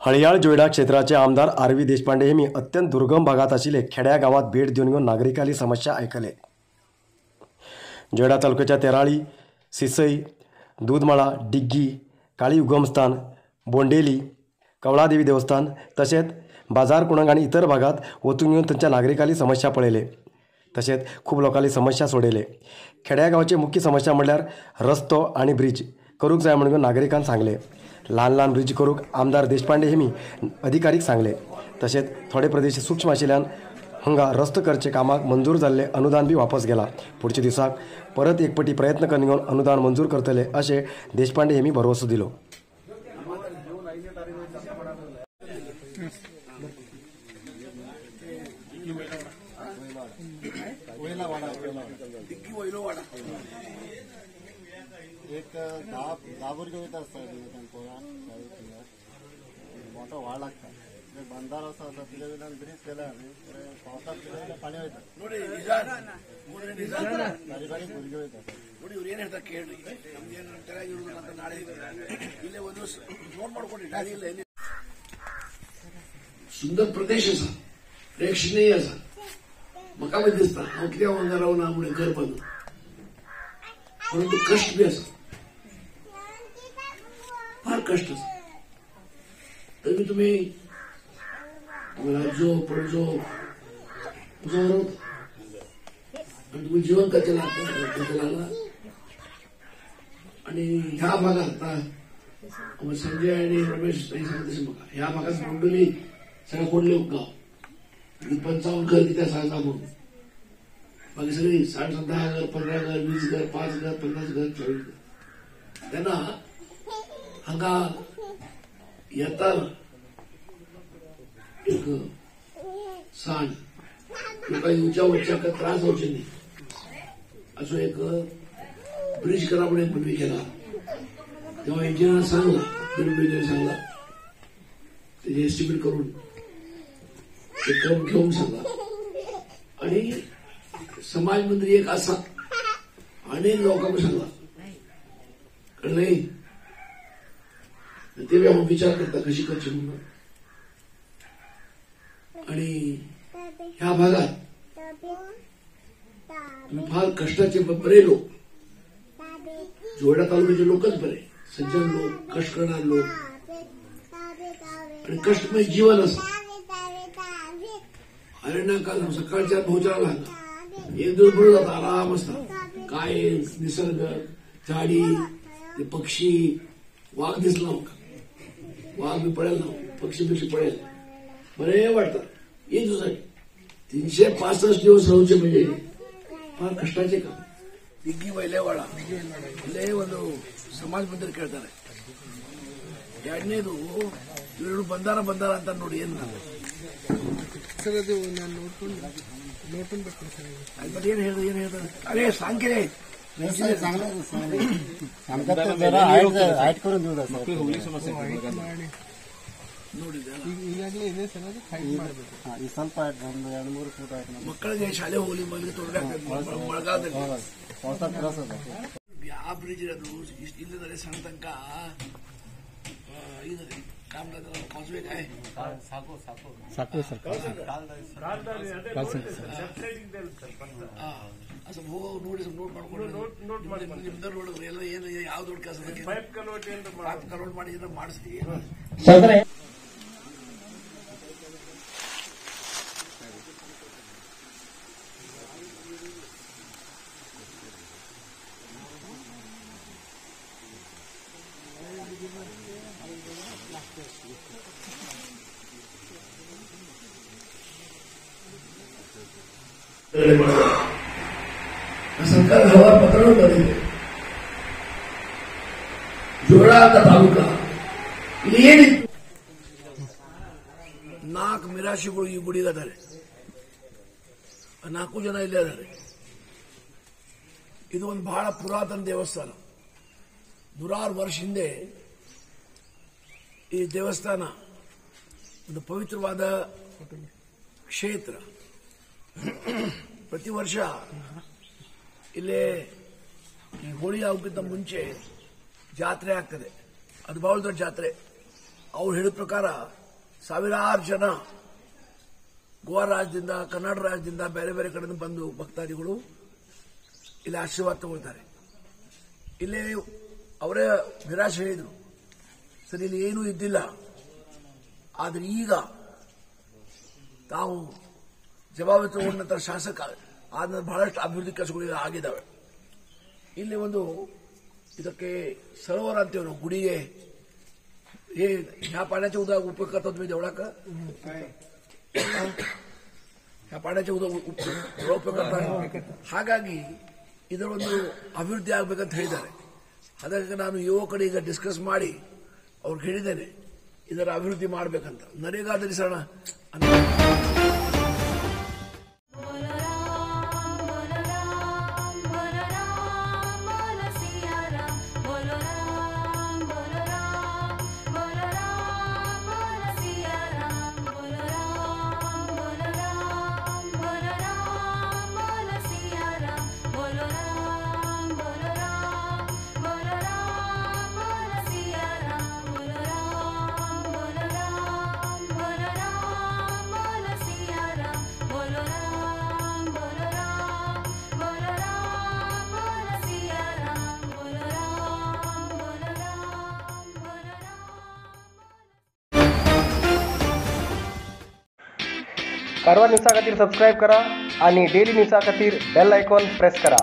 हळियाळ जोयडा क्षेत्राचे आमदार R V Deshpande यांनी अत्यंत दुर्गम भागात आशिल्ले खेड्या गावात भेट दिवन घेवन नागरिकांली समस्या आयकले. जोयडा तालुक्याच्या तेराळी, सिसई, दूधमाळा, डिग्गी, काळी उगमस्थान, बोंडेली, कवळादेवी देवस्थान तशेंच बाजार कुणंग आनी इतर भागात वचून घेवन थंयच्या नागरिकांली समस्या पळयले. तशेंच खूब लोकांली समस्या सोडयले. खेड्या गांवची मुख्य समस्या म्हणल्यार रस्तो आनी ब्रिज करूंक जाय म्हणून नागरिकांक सांगले. ल्हान ल्हान ब्रिज करूंक आमदार देशपांडे हेमी अधिकारीक सांगले. तशेंच थोडे प्रदेश सूक्ष्म आशिल्ल्यान हांगा रस्तो करचे कामाक मंजूर जाल्ले अनुदान बी वापस गेला. पुढच्या दिसाक परत एक पटी प्रयत्न करून घेवन अनुदान मंजूर करतले अशें देशपांडे हेमी भरवसो दिलो. एक 10 भुरगे वयता आसता तांकां मोठो व्हाळ लागता, बंदारो आसा तेजे वयल्यान ब्रीज केला आमी, पावसाक तेजे वयल्यान पाणी वयता, बारीक बारीक भुरगे वयता. ನೋಡಿ ಇವ್ರು ಏನ್ ಹೇಳ್ತಾರೆ ಕೇಳಿ, ನಮ್ಗೆ ಏನು ಇರುವುದಿಲ್ಲ ಅಂತ ನಾಳೆ ಇಲ್ಲೇ ಒಂದು ನೋಟ್ ಮಾಡ್ಕೊಂಡ್ರಿ. ಇಲ್ಲ सुंदर प्रदेश आसा, प्रेक्षणीय आसा. म्हाका बी दिसता हांव कित्याक हांगा रावना म्हणून घर बांदून, परंतु कष्ट बी आसा, फार कष्ट आसा. तरी तुमी राज्यो पणजो आणि तुमी जीवन कशें लागला. आणि ह्या भागात आता संजय आणि रमेश सांगता तशें म्हाका ह्या भागात बोंडोली सगळें कोडले गांव 55 घर कितें आसा म्हणून, बाकी सगळी 60 10 घर, 15 घर, 20 घर, 5 घर, 50 घर, 40 घर. तेन्ना हांगा येताना एक सांज लोकांक येवच्या वचच्याक त्रास जावचे न्ही असो एक ब्रिज करा म्हणून एक म्हणवी केला. तेव्हा इंजिनियरान सांगला, इंजिनियर सांगला तेजे एस्टिमेट करून ते करून घेवंक सांगला. आणि समाज मंदिर एक आसा आनी लोकांक सांगला, कळ्ळें? ते बी हांव विचार करता कशी करची म्हणून. आणि ह्या भागात तुम्ही फार कष्टाचे बरे लोक, जोयडा तालुक्याचे लोकच बरे, सज्जन लोक, कष्ट करणारे लोक. आणि कष्टमय जीवन आसा. अरण्यकाल सकाळच्या भोवचाराला हांगा एक दिवस बरो जाता, आराम आसता. काय निसर्ग, झाडी, ते पक्षी, वाघ दिसला म्हाका, वाघ बी पळयलो ना, पक्षी बिक्षी पळयले, बरे वाटता. एक दिवसाक 365 दिवस रावचे म्हणजे फार कष्टाचे काम. दिग्गी वैलेवाಡ ಇಲ್ಲೇ ಒಂದು ಸಮಾಜ ಮಂದಿರ ಕೇಳ್ತಾರೆ. ಎರಡನೇದು ಇವರು ಬಂದಾರ ಬಂದಾರ ಅಂತ ನೋಡಿ ಏನು ಏನ್ ಹೇಳುದು ಏನ್ ಹೇಳ್ತಾರೆ? ಅದೇ ಸಾಂಖ್ಯ ಸ್ವಲ್ಪ 2-3 ಫೂಟ್ ಮಕ್ಕಳಿಗೆ ಶಾಲೆ ಹೋಗ್ಲಿ ಮಗಳಿಗೆ ತೊಂದರೆ ಆಗ್ತದೆ ಮಳೆಗಾಲದಲ್ಲಿ. ಯಾವ ಬ್ರಿಡ್ಜ್ ಅದು ಇಲ್ಲದರೆ ಸಣ್ಣ ತನಕ ನೋಡಿ ನೋಟ್ ಮಾಡ್ಕೊಂಡು ನೋಡಿದ್ರೆ ಎಲ್ಲ ಏನು ಯಾವ ದೊಡ್ಡ ಕೆಲಸ ಪೈಪ್ ಕನ್ವರ್ಟ್ ಮಾಡಿ ಮಾಡಿಸ್ತೀವಿ. ಸರ್ಕಾರ ಹಲವಾರು ಪತ್ರಗಳು ಬಂದಿದೆ. ಜೋಡ ಅಂತ ತಾಲೂಕ ಇಲ್ಲಿ ಏನಿತ್ತು, 4 ಮಿರಾಶಿಗಳು ಈ ಗುಡಿಗೆ ಅದಾರೆ, 4 ಜನ ಇಲ್ಲೇ ಅದಾರೆ. ಇದು ಒಂದು ಬಹಳ ಪುರಾತನ ದೇವಸ್ಥಾನ. 100 ವರ್ಷ ಹಿಂದೆ ಈ ದೇವಸ್ಥಾನ ಒಂದು ಪವಿತ್ರವಾದ ಕ್ಷೇತ್ರ. ಪ್ರತಿ ವರ್ಷ ಇಲ್ಲೇ ಈ ಹೋಳಿ ಆಗೋಕ್ಕಿಂತ ಮುಂಚೆ ಜಾತ್ರೆ ಆಗ್ತದೆ. ಅದು ಬಹಳ ದೊಡ್ಡ ಜಾತ್ರೆ. ಅವ್ರು ಹೇಳಿದ ಪ್ರಕಾರ ಸಾವಿರಾರು ಜನ ಗೋವಾ ರಾಜ್ಯದಿಂದ, ಕರ್ನಾಟಕ ರಾಜ್ಯದಿಂದ, ಬೇರೆ ಬೇರೆ ಕಡೆಯಿಂದ ಬಂದು ಭಕ್ತಾದಿಗಳು ಇಲ್ಲಿ ಆಶೀರ್ವಾದ ತಗೊಳ್ತಾರೆ. ಇಲ್ಲಿ ಅವರೇ ನಿರಾಶೆ ಹೇಳಿದರು, ಸರಿ ಇಲ್ಲಿ ಏನೂ ಇದ್ದಿಲ್ಲ, ಆದರೆ ಈಗ ತಾವು ಜವಾಬ್ದಾರಿ ತಗೊಂಡ ನಂತರ ಶಾಸಕ ಆದ ಬಹಳಷ್ಟು ಅಭಿವೃದ್ಧಿ ಕೆಲಸಗಳು ಆಗಿದ್ದಾವೆ. ಇಲ್ಲಿ ಒಂದು ಇದಕ್ಕೆ ಸರೋವರ ಅಂತೀವಿ ನಾವು, ಗುಡಿಗೆ हे ह्या पाण्याचे उदक उपयोग करता तुम्ही देवळाक, ह्या पाण्याचे ಉಪಯೋಗ करತಾರೆ. ಹಾಗಾಗಿ ಇದರ ಒಂದು ಅಭಿವೃದ್ಧಿ ಆಗಬೇಕಂತ ಹೇಳಿದ್ದಾರೆ. ಹಾಗಾಗಿ ನಾನು ಯುವಕರು ಈಗ ಡಿಸ್ಕಸ್ ಮಾಡಿ ಅವ್ರಿಗೆ ಹೇಳಿದ್ದೇನೆ ಇದರ ಅಭಿವೃದ್ಧಿ ಮಾಡಬೇಕಂತ. ನರೇಗಾದಲ್ಲಿ ಸರಣ कारवार न्यूजा खातीर सबस्क्रायब करा आणि डेली न्यूजा खातीर बेल आयकॉन प्रेस करा.